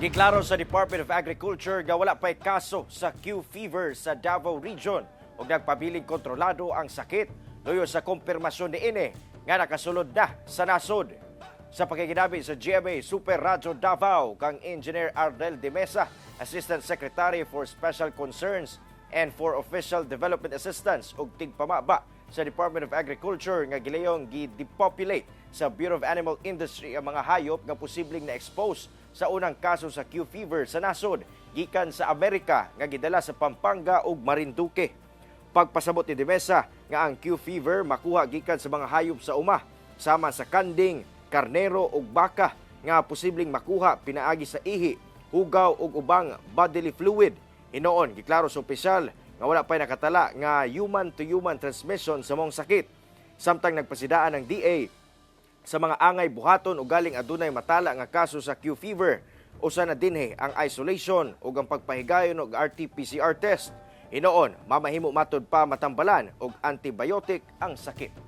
Giklaro sa Department of Agriculture nga wala pa'y kaso sa Q fever sa Davao Region ug nagpabiling kontrolado ang sakit luyo sa kumpirmasyon niini nga nakasulod na sa nasod. Sa pakiginabi sa GMA Super Radyo Davao kang Engineer Ardel de Mesa, Assistant Secretary for Special Concerns and for Official Development Assistance ug tigpamaba sa Department of Agriculture, nga gilayong gi-depopulate sa Bureau of Animal Industry ang mga hayop nga posibleng na-expose sa unang kaso sa Q fever sa nasod gikan sa Amerika nga gidala sa Pampanga ug Marinduque. Pagpasabot ni De Mesa nga ang Q fever makuha gikan sa mga hayop sa uma sama sa kanding, karnero ug baka nga posibleng makuha pinaagi sa ihi, hugaw ug ubang bodily fluid. Hinoon, giklaro sa opisyal nga wala pa'y nakatala nga human-to-human transmission sa maong sakit. Samtang nagpasidaan ang DA sa mga angay buhaton o galing adunay matala nga kaso sa Q fever. Usa na dinhi ang isolation ug ang pagpahigayon og RT-PCR test. Hinoon, mamahimo matud pa matambalan og antibiotic ang sakit.